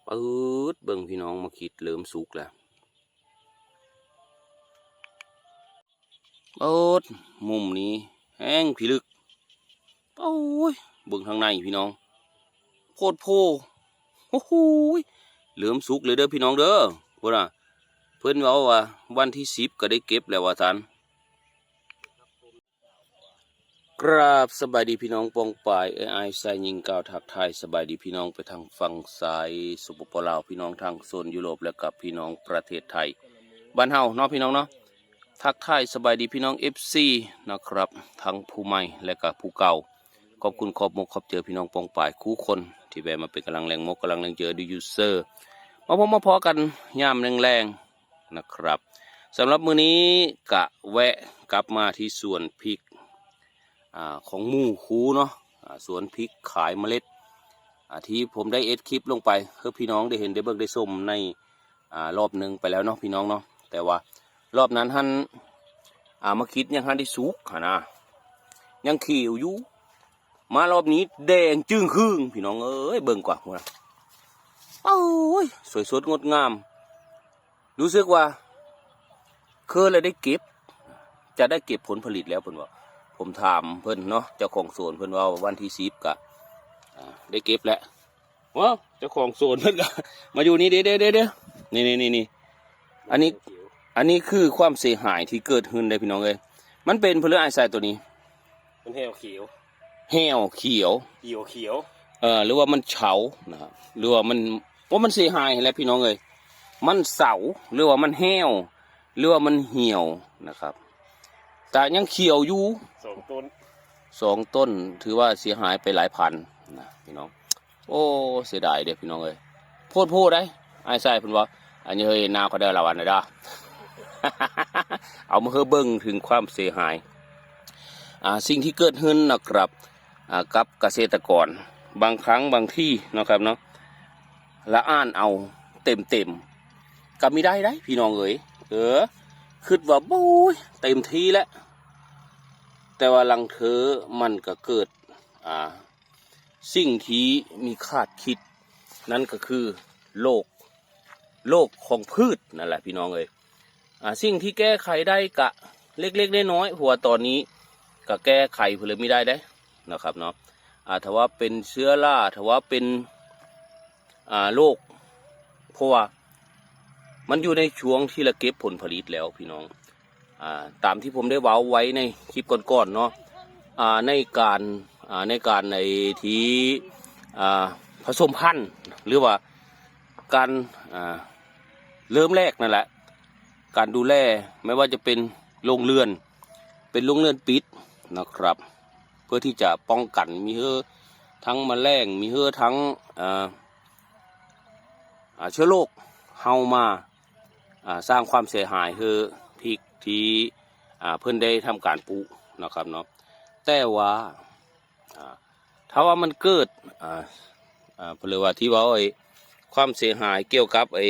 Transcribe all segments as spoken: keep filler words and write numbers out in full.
เปิดเบิ่งพี่น้อง มาคิดเริ่มสุกแล้ว เปิด มุมนี้แฮงพิลึก โอ้ย เบิ่งทางในพี่น้อง โพดโพ โอ้โหย เริ่มสุกเลยเด้อพี่น้องเด้อ พุ้นน่ะ เพิ่นเว้าว่าวันที่สิบก็ได้เก็บแล้วว่าซั่น กราบสบายดีพี่น้องป้องปาย เอ้ย อ้ายชายยิงกล่าวทักทายสบายดีพี่น้องไปทางฝั่งซ้าย สปป ลาว พี่น้องทางโซนยุโรป และกับพี่น้องประเทศไทย บ้านเฮาเนาะพี่น้องเนาะ ทักทายสบายดีพี่น้อง เอฟซี นะครับ ทั้งผู้ใหม่และก็ผู้เก่า ขอบคุณขอบมกขอบใจพี่น้องป้องปายคู่คน ที่แวะมาเป็นกำลังแรงมกกำลังแรงเจอดูยูเซอร์ มาพบมาพ้อกันยามแลงๆ นะครับ สำหรับมื้อนี้กะแวะกลับมาที่สวนพริก อ่า ของหมู่ครูเนาะ อ่า สวนพริกขายเมล็ด อ่า ที่ผมได้เอ็ดคลิปลงไป เพื่อพี่น้องได้เห็นได้เบิ่งได้ชมใน อ่า รอบหนึ่งไปแล้วเนาะพี่น้องเนาะ แต่ว่ารอบนั้นหั่น อ่า มาคิดยังหั่นได้สุกหั่นนะ ยังเขียวอยู่ มารอบนี้แดงจึ่งขึ่งพี่น้องเอ้ย เบิ่งกว่าพุ้นน่ะ โอ้ย สวยสดงดงาม รู้สึกว่า คือเลยได้เก็บ จะได้เก็บผลผลิตแล้วเพิ่นว่า ผมถามเพิ่นเนาะ เจ้าของสวนเพิ่นว่าวันที่สิบกะ อ่า ได้เก็บแล้ว ว้าว เจ้าของสวนเพิ่นก็ มาอยู่นี่เด้ เด้ เด้ เด้ นี่ นี่ นี่ นี่ อันนี้ อันนี้คือความเสียหายที่เกิดขึ้นได้พี่น้องเอ้ย มันเป็นเพราะเรื่องไอ้ทรายตัวนี้ มันแห้วเขียว แห้วเขียว เขียวเขียว เอ่อ หรือว่ามันเฉานะครับ หรือว่ามัน ว่ามันเสียหายแหละพี่น้องเอ้ย มันเฉา หรือว่ามันแห้ว หรือว่ามันเหี่ยวนะครับ แต่ยังเขียวอยู่ สองต้น สองต้น ถือว่าเสียหายไปหลายพันนะพี่น้อง โอ้ เสียดายเด้อพี่น้องเอ้ย โพดโพดได้ อ้ายชายเพิ่นว่า อันนี้เฮ้ย นาเขาได้ละวันนะด้า เอามาเฮอเบิ่งถึงความเสียหาย อ่า สิ่งที่เกิดขึ้นนะครับ อ่า กับเกษตรกร บางครั้งบางที่เนาะครับเนาะ ละอ่านเอาเต็มๆ ก็มีได้ได้พี่น้องเอ้ย เออ คิดว่า โอ้ย เต็มที่แล้ว แต่ว่าลางเทื่อมันก็เกิด อ่า สิ่งที่มีคาดคิด นั่นก็คือโรค โรคของพืชนั่นแหละพี่น้องเอ้ย อ่า สิ่งที่แก้ไขได้กะเล็กๆน้อยๆ เพราะว่าตอนนี้ก็แก้ไขเพิ่นเลยไม่ได้ได้นะครับเนาะ อ่า ถ้าว่าเป็นเชื้อรา ถ้าว่าเป็น อ่า โรค เพราะว่ามันอยู่ในช่วงที่ละเก็บผลผลิตแล้วพี่น้อง อ่า ตามที่ผมได้เว้าไว้ในคลิปก่อนๆเนาะ อ่า ในการ อ่า ในการในที่ อ่า ผสมพันธุ์ หรือว่าการ อ่า เริ่มแรกนั่นแหละ การดูแล ไม่ว่าจะเป็นโรงเรือน เป็นโรงเรือนปิดนะครับ เพื่อที่จะป้องกัน มีเฮอทั้งแมลง มีเฮอทั้ง อ่า อ่า เชื้อโรคเข้ามา อ่า สร้างความเสียหายเฮอพริกที่ อ่า เพิ่นได้ทำการปลูกนะครับเนาะ แต่ว่า อ่า ถ้าว่ามันเกิด อ่า อ่า เพิ่นเรียกว่าที่เว้าไอ้ความเสียหายเกี่ยวกับไอ้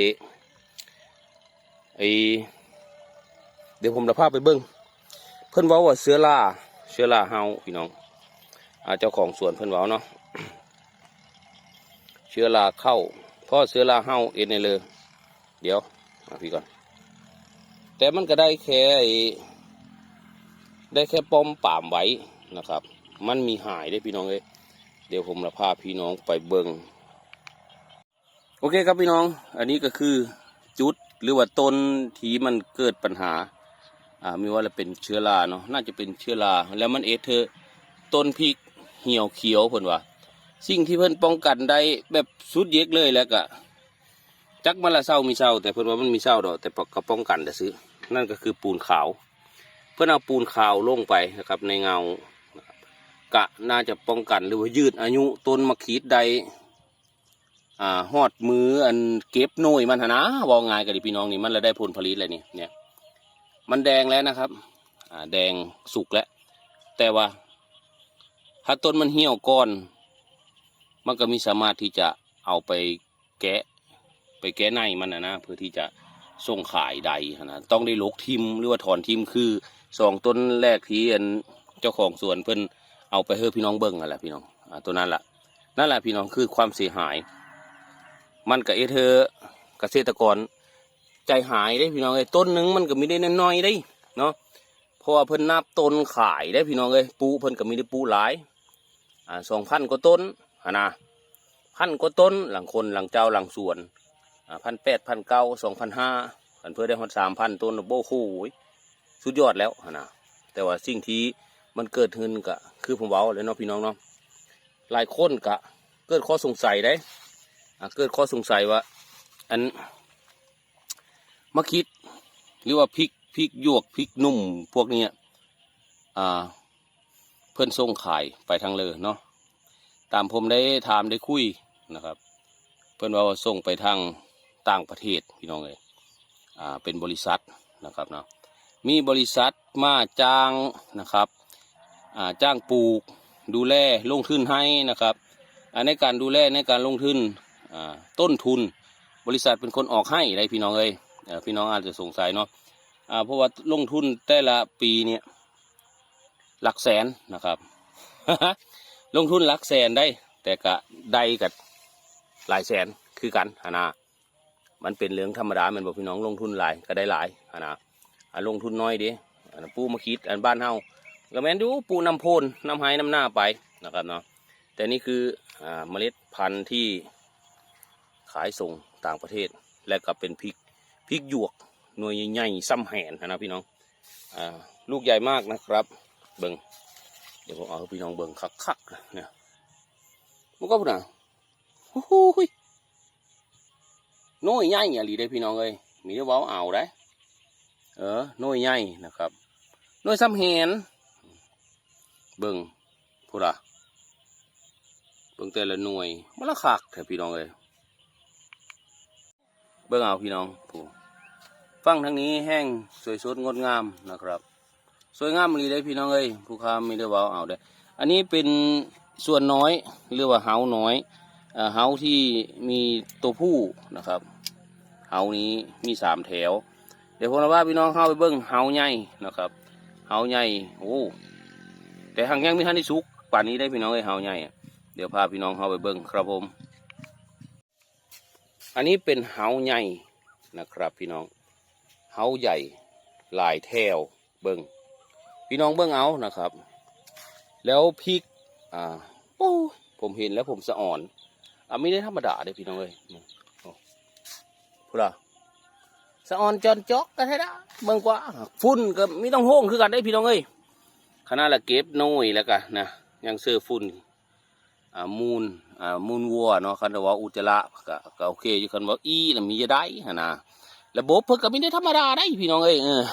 ไอ้ เดี๋ยวผมจะพาไปเบิ่ง เพิ่นเว้าว่าเชื้อรา เชื้อราเฮาพี่น้อง อ่า เจ้าของสวนเพิ่นเว้าเนาะ เชื้อราเข้า เพราะเชื้อราเฮาเอ็นเลย เดี๋ยว มาพี่ก่อน แต่มันก็ได้แค่ไอ้ ได้แค่ป้อมปรามไว้นะครับ มันมีหายได้พี่น้องเอ้ย เดี๋ยวผมจะพาพี่น้องไปเบิ่ง โอเคครับพี่น้อง อันนี้ก็คือจุดหรือว่าต้นที่มันเกิดปัญหา อ่า มีว่าละเป็นเชื้อราเนาะ น่าจะเป็นเชื้อรา แล้วมันเอดเธอต้นพริกเหี่ยวเขียวเพิ่นว่า สิ่งที่เพิ่นป้องกันได้แบบสุดเย็กเลยแล้วก็ จักมันละเซามีเซา แต่เพิ่นว่ามันมีเซาดอก แต่ก็ป้องกันแต่ซื้อ นั่นก็คือปูนขาว เพิ่นเอาปูนขาวลงไปนะครับ ในเงา ก็น่าจะป้องกันหรือว่ายืดอายุต้นมะขีดได้ อ่า ฮอดมื้ออันเก็บหน่วยมันหั้นนะ เว้าง่ายก็ดีพี่น้องนี่ มันละได้ผลผลิตแล้วนี่ เนี่ย มันแดงแล้วนะครับ อ่า แดงสุกแล้ว แต่ว่า ถ้าต้นมันเหี่ยวก่อน มันก็มีสามารถที่จะเอาไปแกะ ไปแกะในมันนะนะ เพื่อที่จะส่งขายได้หั้นนะ ต้องได้ลกทิ่มหรือว่าถอนทิ่ม คือสองต้นแรกที่อันเจ้าของสวนเพิ่นเอาไปให้พี่น้องเบิ่งนั่นแหละพี่น้อง อ่า ตัวนั้นละ นั่นแหละพี่น้อง คือความเสียหาย มันก็เฮ็ดให้เกษตรกรใจหายเด้พี่น้องเอ้ย ต้นหนึ่งมันก็มีได้น้อยๆเด้เนาะ เพราะว่าเพิ่นนับต้นขายเด้พี่น้องเอ้ย ปลูกเพิ่นก็มีได้ปลูกหลาย อ่า สองพันกว่าต้นหั้นนะ พันกว่าต้น หลังคน หลังเจ้า หลังสวน อ่า พันแปด พันเก้า สองพันห้า คันเพิ่นได้ฮอด สามพันต้น โอ้โห สุดยอดแล้วหั้นนะ แต่ว่าสิ่งที่มันเกิดขึ้นก็คือผมเว้าแล้วเนาะพี่น้องเนาะ หลายคนก็เกิดข้อสงสัยได้ อ่า เกิดข้อสงสัยว่า อัน มะขิด หรือว่าพริก พริกหยวก พริกหนุ่มพวกเนี้ย อ่า เพิ่นส่งขายไปทางเลยเนาะ ตามผมได้ถามได้คุยนะครับ เพิ่นว่าส่งไปทางต่างประเทศพี่น้องเอ้ย อ่า เป็นบริษัทนะครับเนาะ มีบริษัทมาจ้างนะครับ อ่า จ้างปลูก ดูแล ลงทุนให้นะครับ อ่า ในการดูแล ในการลงทุน อ่า ต้นทุน บริษัทเป็นคนออกให้ได้พี่น้องเอ้ย เอ่อ พี่น้องอาจจะสงสัยเนาะ อ่า เพราะว่าลงทุนแต่ละปีเนี่ย หลักแสนนะครับ ลงทุนหลักแสนได้ แต่ก็ได้กับหลายแสนคือกันหั้นนะ มันเป็นเรื่องธรรมดาแม่นบ่พี่น้อง ลงทุนหลายก็ได้หลายหั้นนะ อ่า ลงทุนน้อยเด้ อันนั้นปลูกมะขิด อันบ้านเฮา ก็แม่นอยู่ ปลูกนำโพน นำไฮ่นำนาไปนะครับเนาะ แต่นี่คือ อ่า เมล็ดพันธุ์ที่ขายส่งต่างประเทศ และก็เป็นพริก พริกหยวก หน่วยใหญ่ๆ ส่ำแหนหั้นนะพี่น้อง อ่า ลูกใหญ่มากนะครับ เบิ่ง เดี๋ยวผมเอาให้พี่น้องเบิ่งคักๆ เนี่ย มันก็พูดนะ โอ้โหย หน่วยใหญ่อีหลีเด้พี่น้องเอ้ย มีแต่เว้าเอาได้ เออ หน่วยใหญ่นะครับ หน่วยส่ำแหน เบิ่ง พุ้นล่ะ เบิ่งแต่ละหน่วย มันละคักแท้พี่น้องเอ้ย เบิ่งเอาพี่น้อง ผู้ ฝั่งทางนี้แฮ่งสวยสดงดงามนะครับ สวยงามอีหลีเด้พี่น้องเอ้ย ผู้ค้ามีแต่เว้าเอาเด้อ อันนี้เป็นส่วนน้อย หรือว่าเฮาน้อย เอ่อ เฮาที่มีตัวผู้นะครับ เฮานี้มีสามแถว เดี๋ยวผมจะพาพี่น้องเฮาไปเบิ่งเฮาใหญ่นะครับ เฮาใหญ่ โอ้ แต่หางยังมีทันได้สุกปานนี้ได้พี่น้องเอ้ย เฮาใหญ่อะ เดี๋ยวพาพี่น้องเฮาไปเบิ่งครับผม อันนี้เป็นเฮาใหญ่นะครับพี่น้อง เฮาใหญ่หลายแถว เบิ่ง พี่น้องเบิ่งเอานะครับ แล้วพริก อ่า โอ้ ผมเห็นแล้วผมสะออน อ่ะ ไม่ได้ธรรมดาเด้อพี่น้องเอ้ย นี่ โอ้ พุ้นล่ะ สะออนจอนจอกกันแท้นะ เบิ่งกว่า ฝุ่นก็มีต้องโฮงคือกันเด้อพี่น้องเอ้ย ขนาดละเก็บหน่วยแล้วก็นะ ยังเซอร์ฝุ่น อ่า มูล อ่า มูลวัวเนาะ คันว่าอุจจาระก็ ก็โอเคอยู่ คันว่าอี้น่ะมีจะได้หั้นนะ ระบบเพิ่นก็มีได้ธรรมดาได้พี่น้องเอ้ย เออ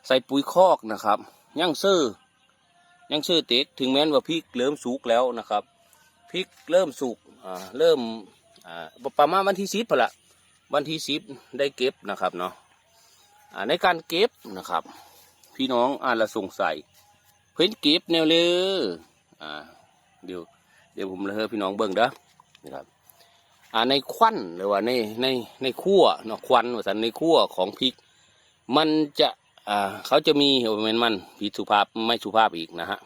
ใส่ปุ๋ยคอกนะครับ ยังเซอร์ ยังเซอร์เต็ก ถึงแม้นว่าพริกเริ่มสุกแล้วนะครับ พริกเริ่มสุก อ่า เริ่ม อ่า ประมาณวันที่สิบพุ้นละ วันที่สิบได้เก็บนะครับเนาะ อ่า ในการเก็บนะครับ พี่น้องอาจละสงสัย เพิ่นเก็บแนวเลย อ่า เดี๋ยว เดี๋ยวผมจะให้พี่น้องเบิ่งเด้อ นะครับ อ่า ในควันหรือว่าใน ใน ในขั้วเนาะ ควันว่าซั่น ในขั้วของพริก มันจะ อ่า เขาจะมี โอ้ แม่นมัน ผิดสุภาพ ไม่สุภาพอีกนะฮะ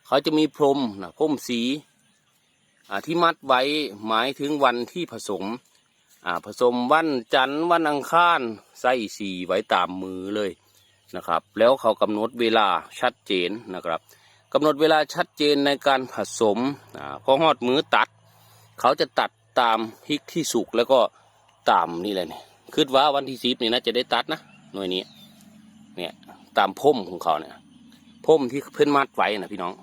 เขาจะมีพรมนะ พรมสี อ่า ที่มัดไว้ หมายถึงวันที่ผสม อ่า ผสมวันจันทร์ วันอังคาร ใส่สีไว้ตามมือเลยนะครับ แล้วเขากำหนดเวลาชัดเจนนะครับ กำหนดเวลาชัดเจนในการผสม อ่า พอฮอดมื้อตัด เขาจะตัดตามพริกที่สุก แล้วก็ตามนี่แหละนี่ คิดว่าวันที่สิบนี่น่าจะได้ตัดนะ หน่วยนี้ เนี่ย ตามพรมของเขาเนี่ย พรมที่เพิ่นมัดไว้นะพี่น้อง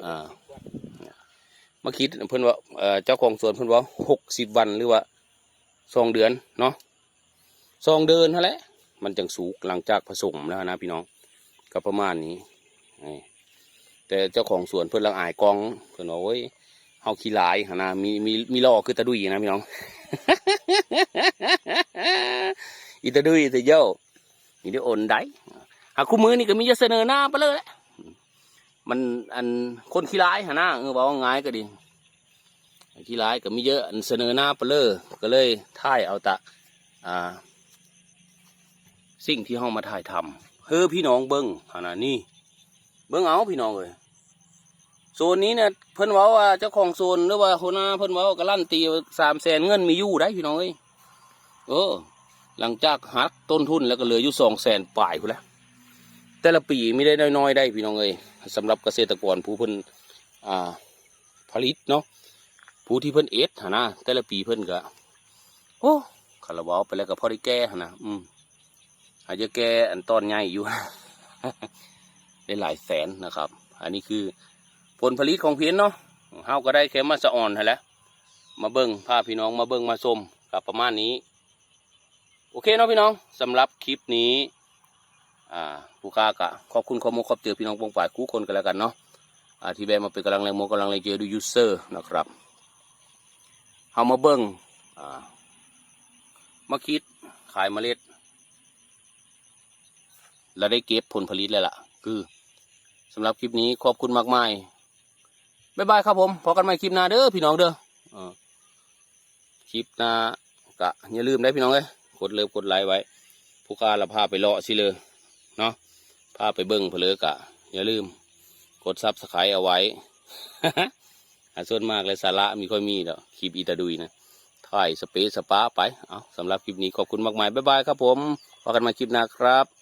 อ่า มาคิดเพิ่นว่า เอ่อ เจ้าของสวนเพิ่นว่า หกสิบวัน หรือว่า สองเดือนเนาะ สองเดือนนั่นแหละ มันจั่งสุก หลังจากผสมแล้วนะพี่น้อง ก็ประมาณนี้ นี่ แต่เจ้าของสวนเพิ่นละอายกล้อง เพิ่นว่า โอ้ย เฮาขี้ร้ายหั้นนะ มี มี มีหล่อคือตาดุยนะพี่น้อง อีตาดุยอีตาเย้า มีได้โอนได้ หาคู่มื้อนี่ก็มีจะเสนอหน้าไปเลยแหละ มัน อัน คนขี้ร้ายหั้นนะ เออ เว้าง่ายก็ดี ขี้ร้ายก็มีเยอะ อันเสนอหน้าไปเลย ก็เลยถ่ายเอาแต่ อ่า สิ่งที่เฮามาถ่ายทำ เฮ้อ พี่น้องเบิ่งหั้นนะ นี่ เบิ่งเอาพี่น้องเอ้ย โซนนี้เนี่ยเพิ่นเว้าว่าเจ้าของโซนหรือว่าหัวหน้าเพิ่นเว้าการันตีสามแสนเงินมีอยู่ได้พี่น้องเอ้ย เออ หลังจากหักต้นทุนแล้วก็เหลืออยู่สองแสนปลายพุ้นแหละ แต่ละปีมีได้น้อยๆได้พี่น้องเอ้ย สำหรับเกษตรกรผู้เพิ่น อ่า ผลิตเนาะ ผู้ที่เพิ่นเอ็ดหั้นนะ แต่ละปีเพิ่นก็ โอ้ คันละเว้าไปแล้วก็พอได้แก้หั้นนะ อืม อาจจะแก้อันต้นใหญ่อยู่ ได้หลายแสนนะครับ อันนี้คือผลผลิตของเพิ่นเนาะ เฮาก็ได้แค่มาสะออนหั้นแหละ มาเบิ่ง พาพี่น้องมาเบิ่งมาชม ก็ประมาณนี้ โอเคเนาะพี่น้อง สำหรับคลิปนี้ อ่า ผู้ค้าก็ขอบคุณขอบมกขอบใจพี่น้องปองปายคู่คนกันแล้วกันเนาะ อ่า ที่แวะมาเป็นกำลังแรงมกกำลังแรงใจดูยูเซอร์นะครับ เฮามาเบิ่ง อ่า มาคิดขายเมล็ด แล้วได้เก็บผลผลิตแล้วล่ะ คือ สำหรับคลิปนี้ขอบคุณมากมาย บ๊ายบายครับผม พบกันใหม่คลิปหน้าเด้อพี่น้องเด้อ เออ คลิปหน้าก็อย่าลืมได้พี่น้องเอ้ย กดเลิฟกดไลค์ไว้ ผู้ค้าละพาไปเลาะสิเลยเนาะ พาไปเบิ่งเพนเลยก็อย่าลืมกดซับสไครต์เอาไว้ อ่ะ ส่วนมากเลยสาระมีค่อยมีดอก คลิปอีตาดุยนะ ถ่ายสเปซสปาไป เอา สำหรับคลิปนี้ขอบคุณมากมาย บ๊ายบายครับผม พบกันใหม่คลิปหน้าครับ